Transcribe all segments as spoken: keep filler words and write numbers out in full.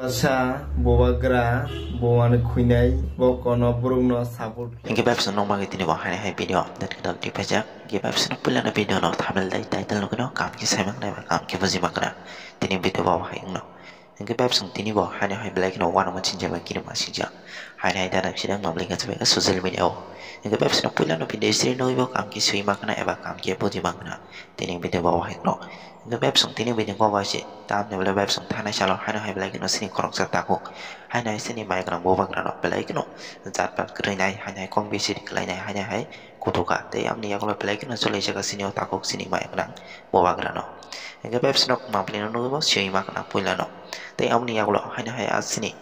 Sa bubagra buani khuinai bo kono borokno support. Hingke bebsong nokmagwi tini bo haini hai video update khe dok di phaijak. Hingke bebsong puilano video no thumbnail tei title nugwino kam khe saimangnai ba kam khe bujimangnai. Tini video bo hai wngno. Hingke bebsong tini bo haini hai belai kheno uanama sinjak bai kirima sinjak. Haini hai dadak sidang mamlika chwbai social media o. Hingke bebsong puilano video siri nugwi bo kam khe sui mangnai eba kam khe bujimangnai. Tini video bo hai wngno. Hingke bebsong tini video bo hai se. Tamni bole bebsong thanai salo haino hai belai kheno sini khoroksa takhuk. Haino hai sini maya gwnang bubagra no belai kheno jat pat kwrwinai, haino hai kok bisiri khlainai, haino hai kutuka. Tei amni yagulo belai kheno choli jaga sini o takhuk sini maya gwnang bubagra no. Hingke bebsong no mamlino nugwi bo siyui ma gwnang puila no. Tei amni yagulo haino hai a sini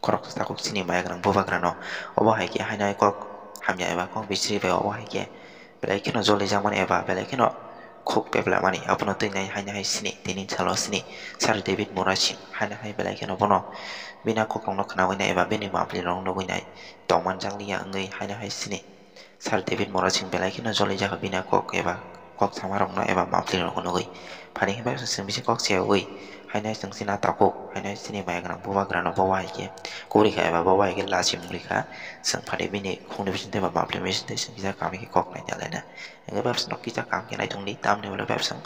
khoroksa takhuk chini maya gwnang bubagra no. Obo hai khe haino hai kok hamya eba kok bisiri bai obo hai khe belai kheno joli jakmani eba belai kheno khuk peblamani abono twi nai haino hai sini tini salo sini Sir David Murasing haino hai belai kheno bono bini kokrokno khnawi nai eba bini mamlirok nugwi nai tongman jakliya wngwi haino hai sini Sir David Murasing belai kheno joli jak bini kok eba kok samarokno eba mamlirokno nugwi. Phani hwnba chwng bisi kok se ui, haino chwng chini takhuk, haino chini maya gwnang bubagrano bo wahai khe kuri kha eba bo wahai khe lachi mungri kha. Chwng phani bini khungni bisingtwi eba mamlirni bisingtwi chwng kisa kam khe kok naina laina. Hingke bebsong no kisa kam khe naitung di, tamni ulo bebsong.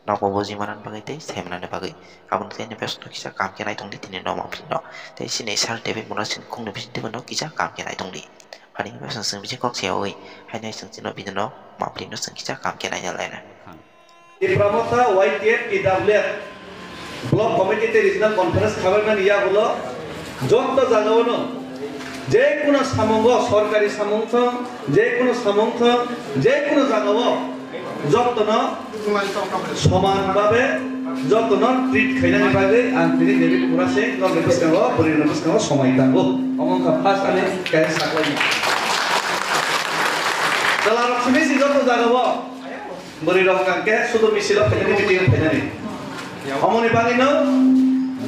Nokbo buji manani bagwi tei sai manani bagwi. Aboni tei ni bebsong no kisa kam khe naitung di tini no mamlino. Tei chini Sir David Murasing khungni bisingtwi no kisa kam khe naitung di. Phani bebsong chwng bisi kok se ui, haino chwng chini bini no mamlino chwng kisa kam khe naina laina. Tipra Motha Y T F T W F Block Committee tei Regional Conference khabaimani yagulo jotto jagao no je kuno samungo, sorkari samung thong, je kuno samung thong, je kuno jagao jottono soman babe jottono treat khainani bagwi ang tini David Murasing norokni bwskango, bwrwirokni bwskango somai tango. Omo wngkha first ani kaisa saklaini. Chwlarok simi si jotto jagao Bwrwi rok hwnkha khe sudu misil o phainani, meeting o phainani. Omoni bagwi no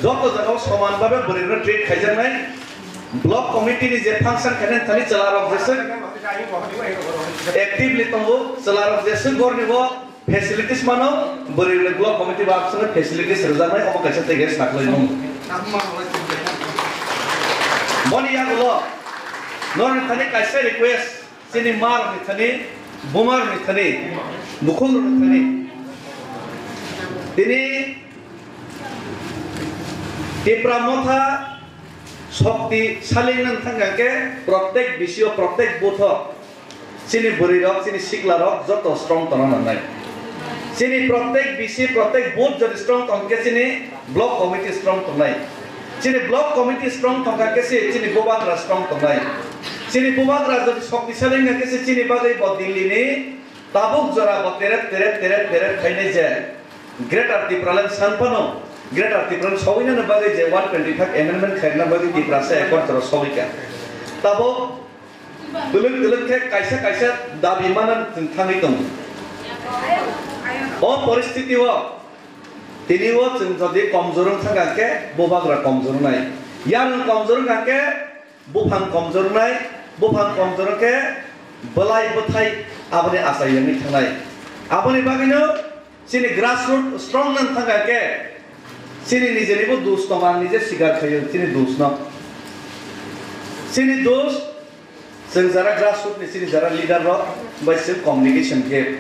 joto jaga o soman bhabe bwrwi rok treat khaijaknai. Block committee ni je function khainani thani chwla rok jeswk actively tongo, chwla rok jeswk gorni bo facilities mano, bwrwi rok block committee bo absano facilities rwjaknai, omo kaisa tei khe saklai mung. Boni yagulo norokni thani kaisa request. Chini ma rokni thani, buma rokni thani, bukhuk rokni thani. Tini Tipra Motha shokti salingna thangkha khe protek B C o, protek booth o chini bwrwi rok, chini sikla rok joto strong tongna nangnai. Chini protek B C, protek booth jodi strong tong khe chini block committee strong tongnai. Chini block committee strong tongkha khe se chini bubagra strong tongnai. Chini bubagra jodi shoktisali wngkha khe se chini bagwi bo Delhi ni tabuk jora bo terep terep terep terep khainai je Greater Tipraland sanphano, Greater Tipraland sogwinani bagwi je one twenty five amendment khairokna bagwi Tiprasa accord jora sogwikha. Tabuk Twlwk twlwk khe kaisa kaisa dabi manani chwng thangwi tongo. O poristiti o tini o chwng jodi komjor wng thangkha khe bubagra komjor wngnai. Yarwng komjor wngkha khe buphang komjor wngnai, buphang komjor wngkhe bwlai bwthai aboni achai yangwi thangnai. Aboni bagwino chini grassroot strong wng thangkha khe chini nijeni bo dos tongo, ang nije sikar khaio chini dos no. Chini dos Chwng jara grassroot ni chini jara leader rok bai chwng communication gap.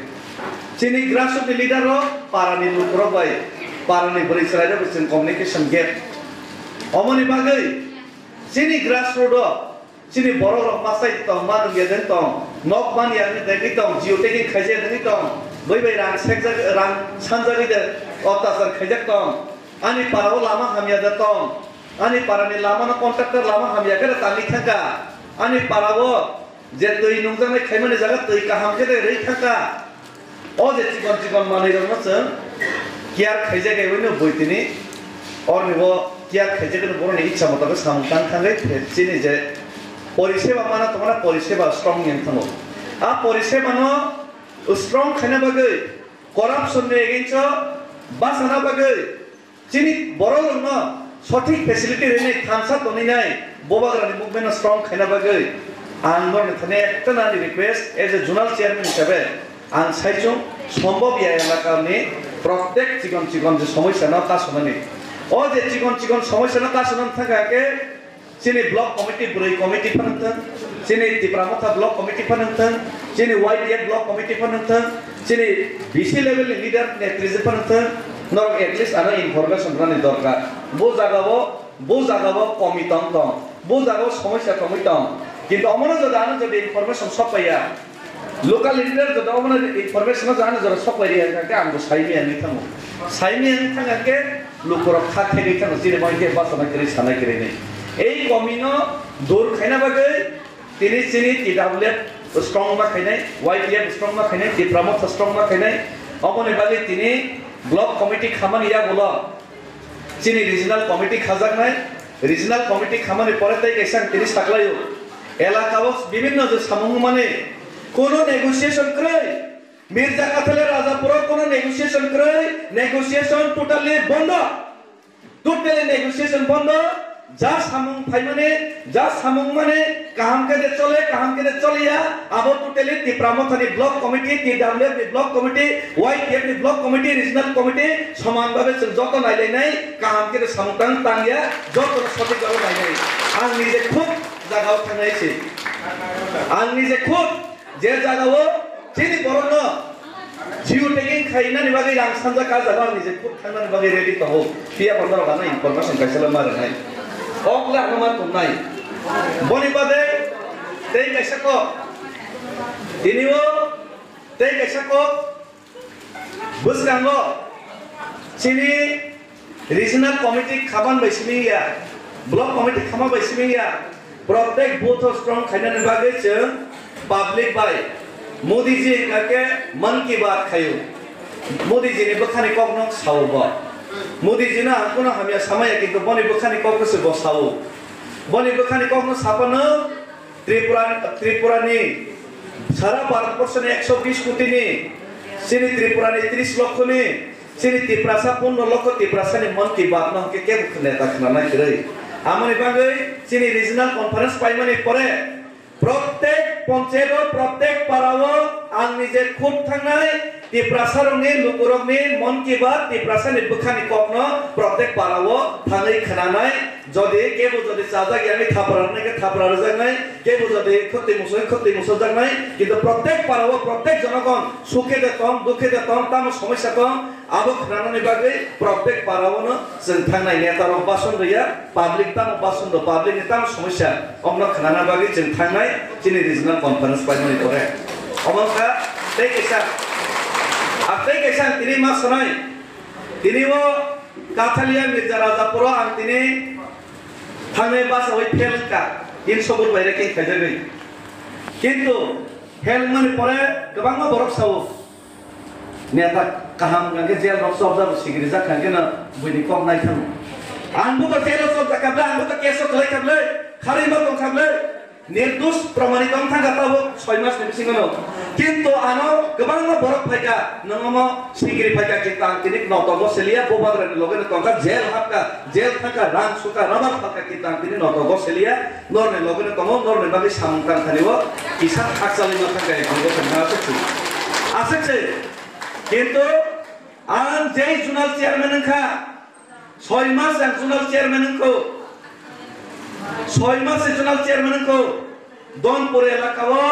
Chini grassroot ni leader rok para ni lukurok bai, para ni bwrwi chwrai rok bai chwng communication gap. Omoni bagwi chini grassroot o chini borok rok masai tong, ma nungya deng tong, nok man ya dengwi tong, geotagging khaijak dengwi tong, bai bai rang sekjak, rang sanjagwi de ottachar khaijak tong, ani para o lama hamya de tong. Ani para ni lama no contractor lama hamya khe tangwi thangkha. Ani para o je twi nungjaknai khaimani jaga twi kaham khe rwi thangkha. O je chikon chikon manwi rok no chwng care khaijak bai no bui tini. Orni bo care khaijak no borok ni ichha moto khe samung tang thangwi chini je poriseba mana tongmani poriseba strong wng thango. A poriseba no strong khaina bagwi corruption ni against o bachana bagwi Chini borok rokno sothik facility rwnai thansa tonwi nai bubagrani movement no strong khaina bagwi ang norokni thani ekta nani request as a zonal chairman hisabe ang saichung sombhob ya elakani protek chikon chikon je somosya no ta sonani O je chikon chikon somosya no kasano thangkha khe, chini block committee, bwrwi committee phano thang, chini Tipra Motha block committee phano thang, chini Y T F block committee phano thang, chini B C level ni leader, netri je phano thang, norok at least ano information rani dorkar. Bo jaga o, bo jaga o komi tong tong, bo jaga o somosya tongwi tong. Kintu omono jodi ano jodi information sokpaiya, local leader jodi omono information jodi ano jodi sokpaiya, hwnkhe ang bo saimaya wngwi thango. Saimaya wngwi thangkha khe lukurok kha thegwi thangkha, chini bai khe bachana kwrwi, sana kwrwi ni. Ei komi no dur khaina bagwi tini chini T W F strong ma khainai, Y T F strong ma khainai, Tipra Motha strong ma khainai. Oboni bagwi tini block committee khamani yagulo chini regional committee khajaknai, regional committee khamani pore tei kaisa ang tini saklaio. Elaka o bibinno je samung mani kono negotiation kwrwi, Mirza Kathale Rajapuro kono negotiation kwrwi, negotiation totally bondo. Totally negotiation bondo. Ja samung phaimani, ja samung mani kaham khe de chole, kaham khe de choliya, abo totally Tipra Mothani block committee, T W F ni block committee, Y T F ni block committee, regional committee soman babe chwng joto nailainai, kaham khe de samung tang tangya, joto no sothik babe nainai. Ang nije khud jaga o thangnai se. Ang nije khud je jaga o chini borok no geotagging khainani bagwi rang sanjak, a jaga o ang nije khud thangnani bagwi ready tongo. Phiya borok no information kaisa le ma rwnai. Kok le ano ma tongnai. Boni bade tei kaisa kok. Tini o tei kaisa kok. Bwskango chini regional committee khaban bai simi ya, block committee khama bai simi ya, protek booth o strong khainani bagwi chwng public bai Modi ji hwnkha khe Mann Ki Baat khaio. Modi ji ni bwkhani kokno sao bo. Modi ji no ang kuno hamya samaya, kintu boni bwkhani kokno se bo sao. Boni bwkhani kokno sapano Tripura, Tripura ni sara Bharat borsho ni ekso bish koti ni, chini Tripura ni tris lokho ni, chini Tiprasa pondro lokho Tiprasa ni Mann Ki Baat no hwnkhe kebo neta khwnanai kwrwi. Amoni bagwi chini regional conference paimani pore protek ponchayat o, protek para o ang nije khud thangnai. Tiprasa rokni, lukurokni Mann Ki Baat, Tiprasani bwkhani kokno protek para o thangwi khwnanai. Jodi kebo jodi chajak ya wngwi thapra rwnai khe thapra rwjaknai, kebo jodi khwtwi musu wngwi khwtwi musujaknai, kintu protek para o protek jonogon sukhe de tong, dukhe de tong, tamo somosya tong, abo khwnanani bagwi protek para o no chwng thangnai. Neta rok bason rwya, public tamo bason rw, public ni tamo somosya, omno khwnana bagwi chwng thangnai chini regional conference paimani pore. Omo wngkha tei kaisa, a tei kaisa ang tini ma sanai, tini o Kathalia Mirza Rajapuro ang tini thangnai basa bai fail wngkha, tin sobur bai ranking khaijagwi. Kintu fail wngmani pore kwbangma borok sao, neta kaham hwnkhe jail rok chopjak, sikiri jak hwnkhe no buini kok nai thang. Ang bo to jail o chopjak kha ble, ang bo to case o kwlai kha ble, kharwi ma tong kha ble. Nirdosh promanito wng thangkha tabuk soi mas ni bisingo no. Kintu ano kwbangma borok phaikha, nwng omo sikiri phaikha, kintu ang tini notogo seliya, bubagra ni loge no tongkha, jail hapkha, jail thangkha, rang sukha, rabar phalkha, kintu ang tini notogo seliya, norni loge no tongo, norni bagwi samung tang thani o kisa khakchalwi ma thangkha, ekdom bo thangkha aswk se. Aswk se. Kintu ang jei zonal chairman wngkha, Soi mas ang zonal chairman wngkho. Soi mas se zonal chairman wngkho. Donpur elaka o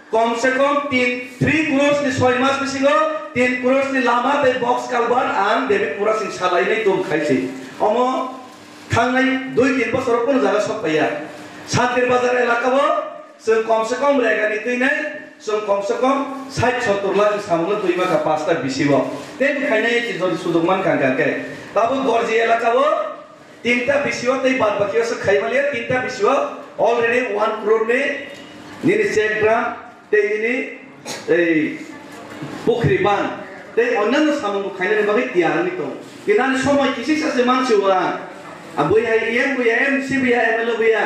kom se kom tin, three crores ni soi mas bisingo tin crores ni lama tei box culvert ang David Murasing salainai tum khaisi. Omo thangnai dui tin bosor o kunu jaga sok paiya. Santir Bazar elaka o Chwng kom se kom rega ni twi nai, chwng kom se kom sait sottor lakh ni samung no twi mankha pasta B C o. Tei bo khainai chwng jodi suduk mankha hwnkha khe. Tabuk Gorji elaka o tinta B C o tei bad baki o se khai maliya, tinta B C o already one crore ni nini check drum tei nini ei pukhri ban tei onyanno samung bo khainani bagwi tiyar wngwi tongo. Kinani somoi kisisa se mansi o ang. Abui hai E M buya, M C buya, M L A buya.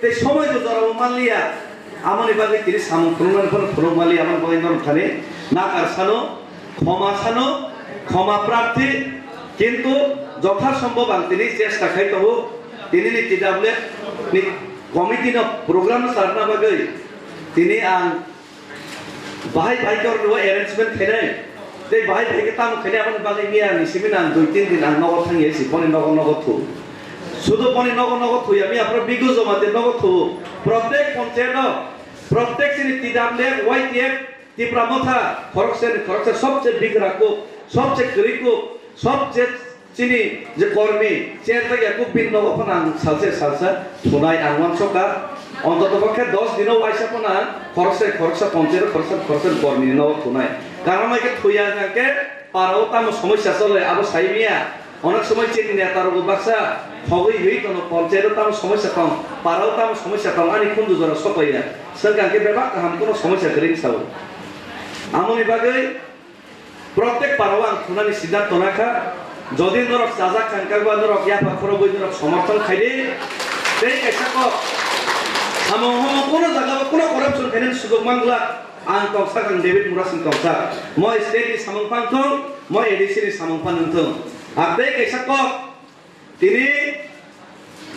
Tei somoi bo jorao manliya, amoni bagwi tini samung phunuknani phano phunuk manliya, amoni bagwi norok thani nakar sano, khoma sano, khoma prarthi, kintu jotha sombhob ang tini chesta khai tongo, tini ni T W F ni committee no program no charwna bagwi tini ang Bahai bahai khe oro arrangement khainai. Tei bahai phai khe tamo khainai aboni bagwi miya ni simi nang dui tin din ang nogo thang ya si boni nogo nogo thu. Sudu boni nogo nogo thu ya miya pro bigu joma te nogo thu. Protek ponchayat no, protek sini T W F, Y T F, Tipra Motha, khoroksa ni khoroksa sobse bigra kuk, sobse kwrwi kuk, sobse Chini je kormi, cher jak ya kuk bini nogo phano ang salsa salsa thunai ang uansukha. Ontoto pokhe dos dino waisa phano ang khoroksa khoroksa ponchero khoroksa khoroksa kormi nogo thunai. Karon hai khe thuya hwnkhe parao tamo somosya chole abo sai miya. Onek somoi chini neta rok baksa khogwi hwi tono ponchero tamo somosya tong, parao tamo somosya tong ani khundu jora sokoi ya. Swngkha hwnkhe bebak kaham kono somosya kwrwi sao. Amoni bagwi Protek parao ang thunani siddhanto nakha, jodi norok chajak thangkha ba norok yapha khorobwi norok somorthon khaidi, tei kaisa kok samung homo kuno jaga o kuno corruption khainani sujok manglak, ang tongsak ang David Murasing tongsak, mo state ni samung phan thung, mo A D C ni samung phan wng thung, ah tei kaisa kok Tini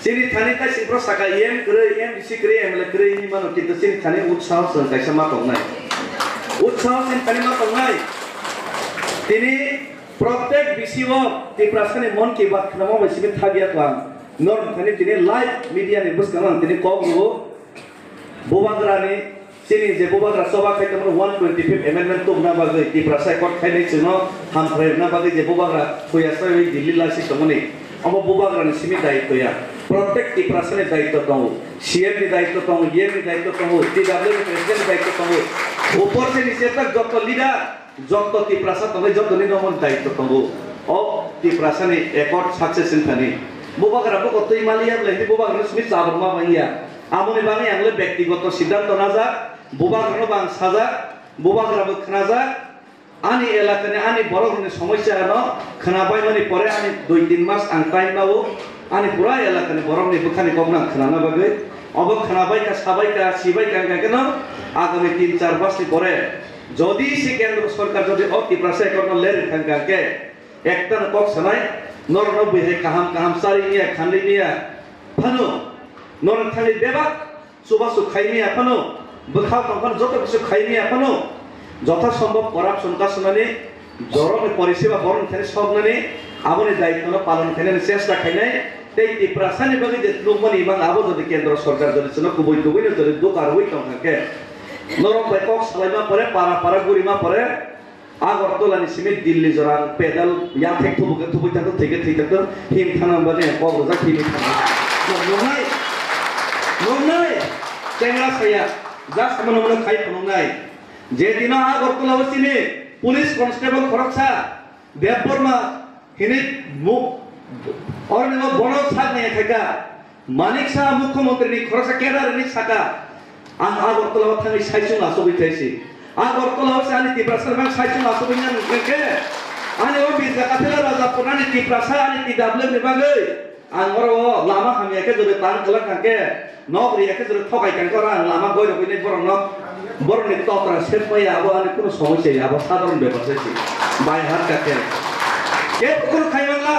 chini thani tai singpro saka M kwrwi, M D C kwrwi, M L A kwrwi hinwi mano, kintu chini thani utsaho chwng kaisa ma tongnai. Utsaho chini thani ma tongnai. Tini protek B C o Tiprasani Mon Ki Baat khwnamo bai simi thagya twlang. Norok thani tini live media ni bwskango ang tini kok rwo. Bubagrani, chini je Bubagra choba khai tongmani one twenty-fifth amendment tubuna bagwi Tiprasa Accord khainai chwngno hamkrai rwna bagwi je Bubagra thuya saiwi Delhi laisi tongmani, omo Bubagrani simi daitw ya. Protek Tiprasani daitw tongo, C M ni daitw tongo, E M ni daitw tongo, T W ni president ni daitw tongo. Upor se niche tak joto leader, joto Tiprasa tongnai jotoni nomo daitw tongo. O Tiprasani accord success wngthani. Bubagra buko twi maliya bwlai hwnwi Bubagrano simi chabangma manya. Amoni bagwi ang le bektigoto siddhanto najak, bubagrano bo ang sajak, bubagrabo khnajak, ani elakani ani borokrokni somosyano khnabaimani pore ani dui tin mas ang time nao, ani pura elakani borokni bwkhani kokno ang khnana bagwi. Obo khnabaikha, sabaikha, sibaikha hwnkha kheno agami tin char masni pore jodi se kendro sorkar jodi o Tiprasa Accord no lerwi thangkha hwnkhe, Ekta no kok sanai, norokno bwihai kaham kaham chari miya, khanli miya phano, norok thangwi bebak chubachu khai miya phano, bwkha tong phano joto kisu khai miya phano, jotha sombhob corruption kasunani, jorokni poriseba borokni thani soknani, aboni daitwno palon khainani chesta khainai, tei Tiprasani bagwi je nukmani imang abo jodi kendro sorkar jodi chwngno kubui kubui no jodi duka rwui tong kha khe, norok bai kok salaima pore, para para gurima pore, Agartala ni simi Delhi jora ang pedal yathek thubu khe thubui thangkhe thwi khe thwi thangkhe him thana bagwi kok rwjak him thana. Nuknai, nuknai, chengra saya, ja sama nuknai khai phunuknai. Je dino Agartala o simi police constable khoroksa Debbarma hini mu-, orni o bono sak nai khaika. Manik Saha Mukhyamantri ni khoroksa cadre ni saka, ang Agartala o thangwi saichung achugwi khaisi. Agartala o se ani Tiprasa rok saichung achugwi nang khe, ani o Mirza Kathila Rajapur ani Tiprasa ani T W ni bagwi ang oro o lama hamya khe jodi tan kwlak kha khe, nok riya khe jodi thokai kha khe oro ang lama goi rwgwi nai borok no, borok ni tokra sep pai ya, abo ani kuno somosya ya, abo sadharon bepar se si. Bai har ka khe. Kebo kuno khai mangla.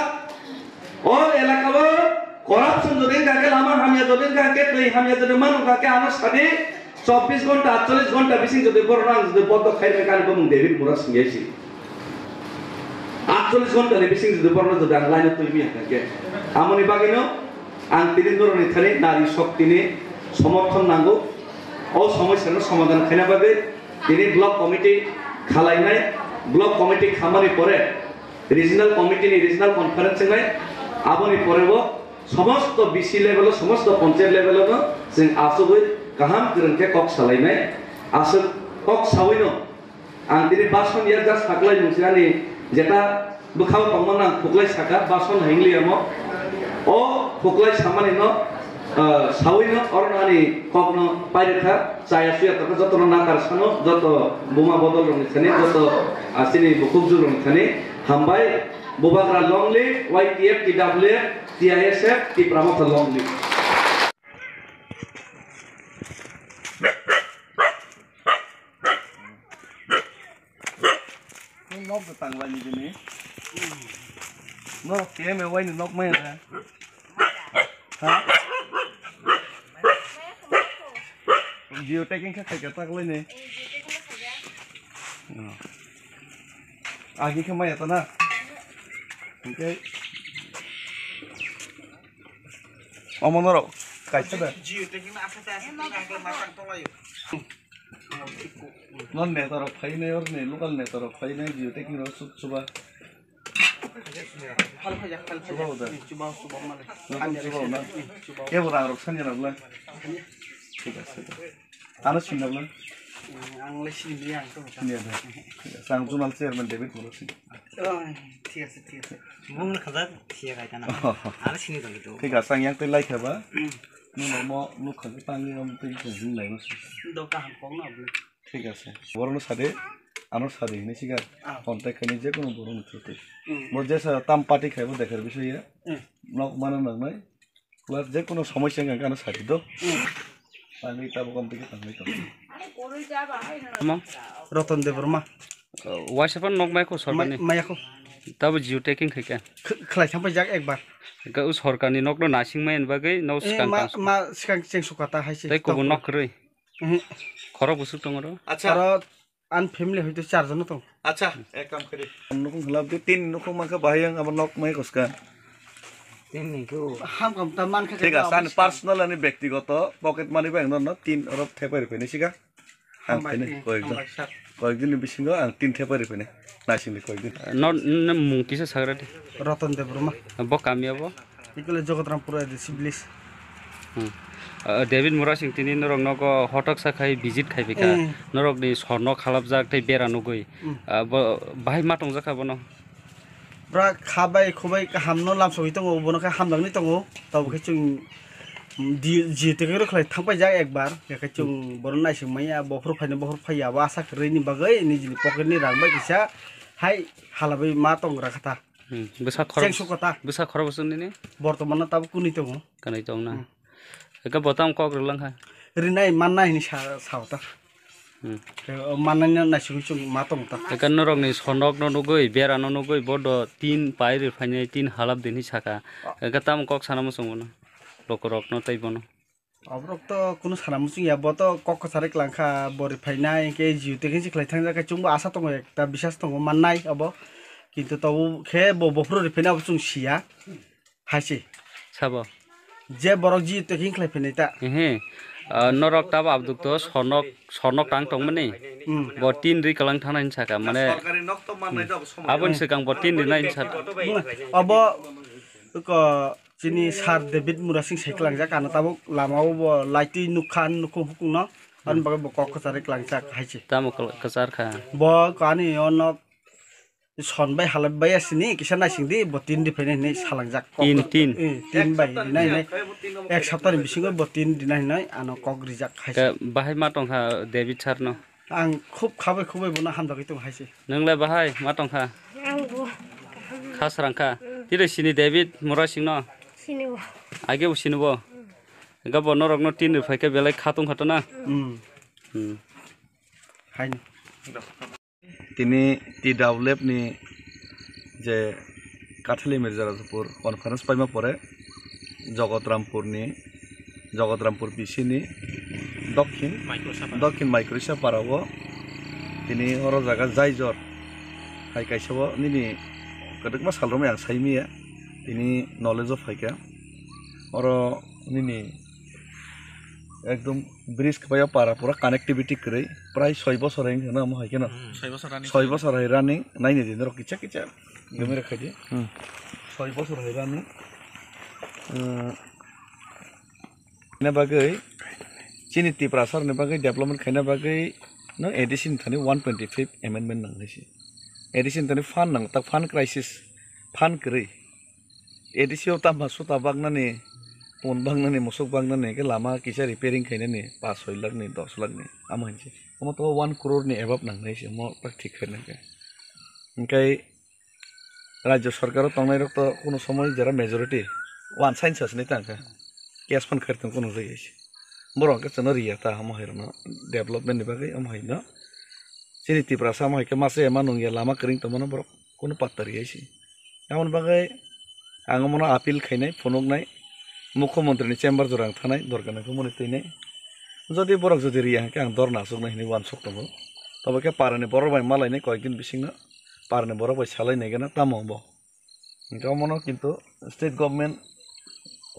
O elaka o corruption jodi wngkha khe, lama hamya jodi wngkha khe, twi hamya jodi man wngkha khe, ano sadi chobbish ghonta, atchollish ghonta bising jodi borok no ang jodi bondo khai rwkha, ani bumung David Murasing si. Atchollish ghonta ni bising jodi borok no jodi ang line o twi manya kha khe, amoni bagwi no ang tini norok ni thani nari shokti ni somorthon nango. O somosya no somadhan khaina bagwi tini block committee khalainai, block committee khamani pore Regional committee ni regional conference wngnai, aboni pore bo somosto B C level o, somosto panchayat level o no chwng achugwi kaham kwrwng khe kok salainai. Aswk kok saui no ang tini bason ya, just saklai mung se ani jeta bwkhao tongmano ang khuklai saka, bason hingliya mo. O khuklai samani no, ah, saui no oro no ani kok no pairwkha. Chaya suya tongkha jotono nakar sano, joto buma bodol rokni thani, joto, ah, chini bukhukjwk rokni thani hambai. Bubagra long live, Y T F, T W F, T I S F, Tipra Motha long live. Nok da tanglai ni bini. Nok T M A Y ni nok maya na. Ha? Geotagging kha khaika taklai ni. Oh. Agi khe maya ta na. Hingke omo norok kaisa da. Non neta rok phainai, orni local neta rok phainai, jio taking rok suk suba. Chuba uda. Chuba una. Kebo rang rok sanya na bla. Thik ase. Ano sinna bla. Ang le sini ang to. Sini ada. Thik ase. Ang zonal chairman David Murasing. Thik ase, thik ase. Bung le khada thik ase kana. Ano sini dong itu. Thik ase, ang yang tei lai khaba. Nuna mo nuk khagi tangli om tei khagi lai mas. Do kaham kong na bla. Thik ase. Borokno sade, ano sade hinwi siga. Ah. Contact khainai je kono borokno thwtwi. Hmm. Bo jesa tam party khaibo dekhar bisai ya. Hmm. Nok mana nangnai. Plus je kono somosya wngkha ano sade do. Hmm. Tangwi tabuk om tiki tangwi tong. Tamo? Ratan Debbarma. Uh, waisa phano nok mai kho sorkar ni. Mai-, maya kho. Tabo jio taking khai kha. Kh-, khlai thang paijak ekbar. Ga u sorkar ni nok no nasing mai bagwi no. Eh, skang ma, tang. Ma skang cheng sukata hai se. Tei kubun nok kwrwi. Mhm. Khorok busuk tongo ro? Acha. Aro an family hoito char jon tong. Acha, ek kam kari. Nukung khlap di tin nukung mangkha bahai ang abo nok mai koska. Tin ni ko. Ham kam ta man kha. Thik ase, ani personal ani bektigoto pocket money bai ang no tin oro thepai rwphai nai siga. Ang hambai, khainai, hmm, koyekjon. Hambai, sir. Koyekjonni bisingo ang tin thepai rwphai nai. Naisingni koyekjon. No, no mung kisa sagra di. Ratan Debbarma. Bo kami abo? Ikole Jagatram Pura A D C village. Hmm. Ah, David Murasing tini norok nogo hotok sa khai visit khai bika. Hmm. Norok ni sorno khalapjak tei bera nugui. Hmm. Ah, bo bahai ma tongjak kha bono. Bra kha bai khubai kaham no lamsogwi tongo, bono khe hamjakni tongo. Tabuk khe chwng di-, jio taking rok khlai thang paijak ekbar. Khe chwng bono naising manya, bophuru phaino bophuru phaiya, abo asa kwrwini bagwi nijini pocket ni rang bai kisa hai halabwi ma tong gra kha ta. Hmm, bwsa khorok, cheng sukota. Bwsa khorok bwswk nini? Bortoman no tabuk kunui tongo. Kanui tong na. Hmm. Eka bo tamo kok rwlang kha. Rinai mannai hinwi sa, sao ta. Hmm. Mannai no naisingwi chwng ma tong ta. Eka norok ni sonok no nugui, bera no nugui, bodo tin pai rwphainai, tin halap dinhi saka. Ah. Eka tamo kok sana muchung bono. Lokorok no tei bono. Oborok to kunu sana muchung ya, bo to kok kwchari klang kha, bo rwphainai, hinkhe jio taking se khlai thangjak khe chwngbo asa tongo, ekta bisas tongo mannai obo. Kintu tobo khe bo bophuru rwphainai abo chwng siya. Hai se. Sabo? Je borok jio taking khlai phainai ta. Ehe. Ah, norok tabo abduk to sonok, sonok tang tongmani. Hmm. Bo tin ri kalang thangnai hinwi saka, mane. Sorkari nok to mannai to abo somoy. Aboni swkang bo tin rinai hinwi saka. Obo ko Chini Sir David Murasing sai klangjak, ano tabuk lama o bo laitwi nukha, nukhung hukung no, ani bagwi bo kok kwchari klangjak hai se. Tamo kwchar kha? Bo ani o nok son bai halai bai asini kisa naising di, bo tin di phainai hinwi salangjak. Tin, tin? Eh, tin bai rinai hinwi, ek saptani bisingo bo tin rinai hinwi ano kok rijak hai se. Ka-, bahai ma tongkha David Sir no? Ang khub khabai khubai bono hamjagwi tongo hai se. Nwng le bahai ma tong kha? Ang bo. Kha srang kha. Tini sini David Murasing no? Sini bo. Age bo sini bo. Ga bo norok no tin rwphai khe belai kha tong kha to na? Hmm. Hmm. Hai no. Tini T W F ni je Kathali Mirza Rajapur conference paima pore Jagatarampur ni, Jagatarampur P C ni Dokhin, Microsa para. Dokhin Microsa para o tini oro jaga Jaijor hai kaisa o nini kwdwkma sal romwi ang sai manya tini knowledge o phaikha oro nini ekdom bridge kwbaiya para pura connectivity kwrwi prai soi bosor wngkha na omo hai kheno. Hmm, soi bosor running. Soi bosor hai running naini din rok kicha kicha. Gomera khaidi. Hmm. Soi bosor hai running. Hmm. Ina bagwi chini Tiprasa rokni bagwi development khaina bagwi no A D C ni thani one twenty five amendment nangnai se. A D C ni thani fund nang tak fund crisis, fund kwrwi. A D C o tamo suta baknani, pon baknani, musuk baknani, ke lama kisa repairing khainani, paanch soi lakh ni, dos lakh ni, amo hinse. Omo to one crore ni above nangnai se, omo tak thik khainai khe. Hingkai Rajya Sarkar o tongnai rok to kuno somoi jera majority one side sa sinai tang kha. Cash fund khair tong kuno jai se. Borok hwnkhe chwngno riya ta, omo hai rokno development ni bagwi, omo hai no. Chini Tiprasa omo hai khe masa ema nungya lama kwrwng tongmano borok kuno patta riya se. Aboni bagwi ang omono appeal khainai, phunuknai, Mukhyamantri ni chamber jora ang thanai, dorkar nangkhe mwnwi twinai. Jodi borok jodi riya hwnkhe ang dorna achuknai hinwi uansuk tongo. Tobo khe para ni borok bai malainai koyek din bisingno arni borok bai salai nai gana tamo bo. Hingke omono kintu state government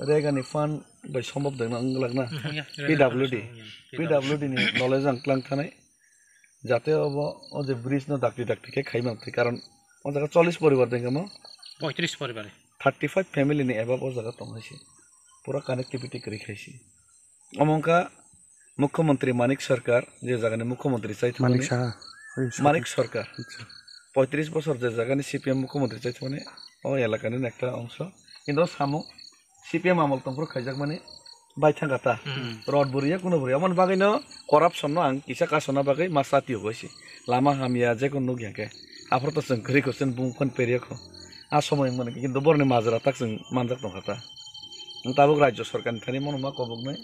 regani fund bai sombhob dengna wng glak na. P W D, P W D ni knowledge ang klang thanai. Jate obo o je bridge no dakti dakti khe khai mantwi, karon o jaga chollish poribar dengamo, poitris poribar. Thirty five family ni above o jaga tong hai se. Pura connectivity kwrwi khai se. Omo wngkha Mukhyamantri Manik Sarkar, je jagani Mukhyamantri chai Manik thangmani Saha. Oi, sorry. Manik Sarkar. Acha. Poitris bosor je jagani C P M Mukhyamantri chai thangmani o elakani ekta ongso. Kintu o samung C P M amol tongphuru khaijakmani bai thangkha ta. Hmm. Rot buriya kuno buriya. Omo ni bagwino corruption no ang kisa kasona bagwi ma sati hogo se. Lama hamya je kun nukya khe. Aphuru to chwng kwrwi kho chwng bung phone periya kho. A somoi wngmani kintu boroni majra tak chwng manjak tongkha ta. Ang tabuk rajya sarkar ni thani mono ma koboknai.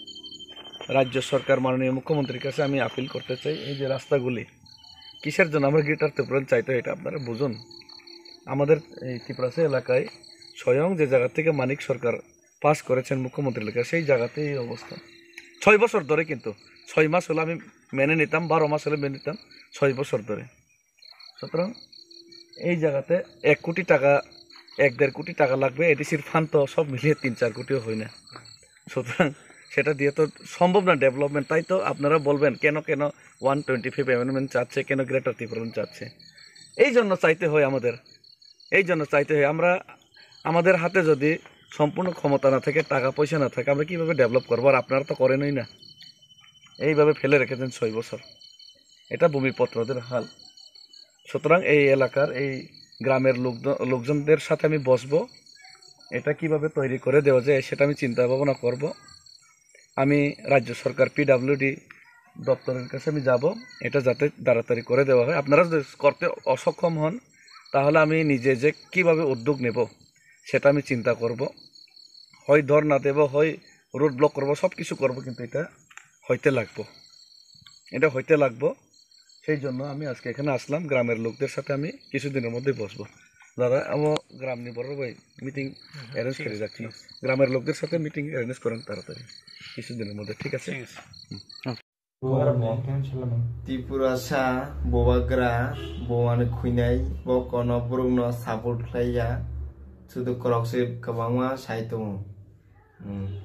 রাজ্য সরকার, মাননীয় মুখ্যমন্ত্রীর কাছে আমি আপিল করতে চাই, এই যে রাস্তাগুলি, কিসের জন্য আমরা গ্রেটার ত্রিপুরান চাইতে হয়, এটা আপনারা বুঝুন। আমাদের এই তিপ্রাসা এলাকায় স্বয়ং যে জায়গা থেকে মানিক সরকার পাস করেছেন মুখ্যমন্ত্রী লেখা, সেই জায়গাতে এই অবস্থা। ছয় বছর ধরে কিন্তু, ছয় মাস হলে আমি মেনে নিতাম, বারো মাস হলে মেনে নিতাম, ছয় বছর ধরে। সুতরাং এই জায়গাতে এক কোটি টাকা, এক দেড় কোটি টাকা লাগবে, এডিসির ফান্ড তো সব মিলিয়ে তিন চার কোটিও হয় না। সুতরাং সেটা দিয়ে তো সম্ভব না ডেভেলপমেন্ট। তাই তো আপনারা বলবেন, কেন কেন ওয়ান টোয়েন্টি ফাইভ অ্যামেন্ডমেন্ট চাচ্ছে, কেন গ্রেটার ত্রিপুরাল্যান্ড চাচ্ছে? এই জন্য চাইতে হয় আমাদের, এই জন্য চাইতে হয়। আমরা, আমাদের হাতে যদি সম্পূর্ণ ক্ষমতা না থাকে, টাকা পয়সা না থাকে, আমরা কিভাবে ডেভেলপ করবো? আর আপনারা তো করেনই না, এইভাবে ফেলে রেখেছেন ছয় বছর। এটা ভূমিপত্রদের হাল। সুতরাং এই এলাকার এই গ্রামের লোক, লোকজনদের সাথে আমি বসবো, এটা কিভাবে তৈরি করে দেওয়া যায় সেটা আমি চিন্তা ভাবনা করব। আমি রাজ্য সরকার, পিডাব্লিউডি দপ্তরের কাছে আমি যাব, এটা যাতে তাড়াতাড়ি করে দেওয়া হয়। আপনারা যদি করতে অসক্ষম হন, তাহলে আমি নিজে যে কিভাবে উদ্যোগ নেব, সেটা আমি চিন্তা করব। হয় ধর্ণা দেব, হয় রোড ব্লক করব, সব কিছু করব, কিন্তু এটা হইতে লাগবো, এটা হইতে লাগবো। সেই জন্য আমি আজকে এখানে আসলাম, গ্রামের লোকদের সাথে আমি কিছুদিনের মধ্যেই বসবো। দাদা, আমি গ্রামনি বড় ভাই মিটিং অ্যারেঞ্জ করে রাখছি। গ্রামের লোকদের সাথে মিটিং অ্যারেঞ্জ করেন তাড়াতাড়ি, কিছুদিনের মধ্যে, ঠিক আছে? ঠিক আছে। হুম। Tiprasa, Bubagra, Bumani Khuinai, bo kono borokno support khlaiya, sudu kwrwkse kwbangma sai tongo. Hmm.